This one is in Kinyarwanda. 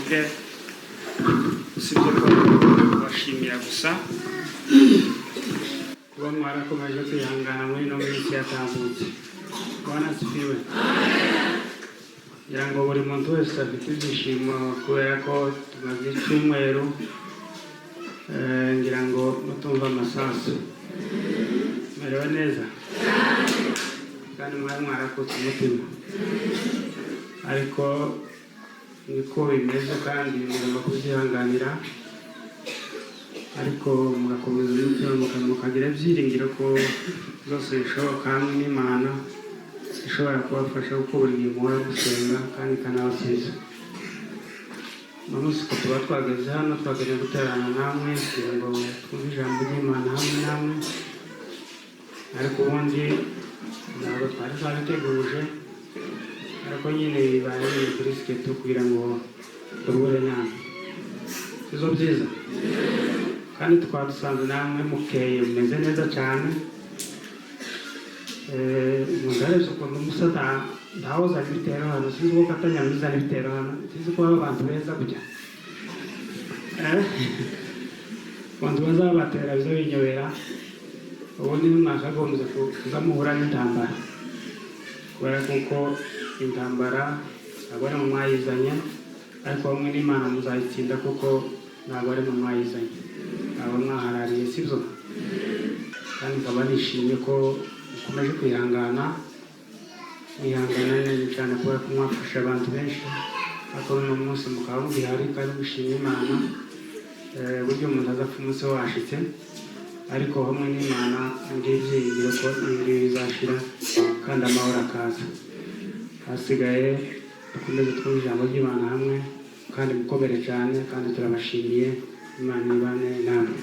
Mvuge usibye ko kubashimira gusa kuba mwarakomeje kwihangana muri ino minsi yatambutse. Bwana asifiwe. Ngira ngo buri muntu wese afite ibyishimo kubera ko tumaze icyumweru, ngira ngo mutumva amasasu. Merewe neza kandi mwari mwarakutse umutima, ariko niko bimeze kandi mugomba kubyihanganira, ariko mugakomeza umutima, mukagira ibyiringiro ko byose bishoboka hamwe n'Imana ishobora kubafasha, kuko buri gihe muhora gusenga kandi ikanabasubiza. Uno munsi ko tuba twageze hano, twagenewe guterana namwe kugira ngo twumve ijambo ry'Imana hamwe namwe, ariko ubundi ntabwo twari twabiteguje, ariko nyine bibaye biri kuri schedule kugira ngo duhure namwe. Sizo byiza? Kandi tukaba dusanze namwe mukeye, mumeze neza cyane. Umuntu arebye ukuntu umusaza ntawuzana ibitero hano, sinzi uko katanyamizana ibitero hano, sinzi ko baba abantu beza kujya. Abantu bazabatera biza binyobera. Ubundi mwakagombye kuza muhura n'intambara, kubera kuko intambara ntabwo ari mu mwayizanye, ariko hamwe n'Imana muzayitsinda, kuko ntabwo ari mu mwayizanye, ntabwo mwaharariye, sibyo? Kandi nkaba nishimye ko mukomeje kwihangana, mwihangana neza cyane, kubera ko mwafasha abantu benshi, ariko n'uno munsi mukaba mugihari kandi mushima Imana. Burya umuntu azapfa umunsi we washitse, ariko hamwe n'Imana mugire ibyiringiro ko ibi ngibi bizashira kandi amahoro akaza. Hasigaye dukomeze twumve ijambo ry'Imana hamwe, kandi mukomere cyane, kandi turabashimiye. Imana ibane namwe.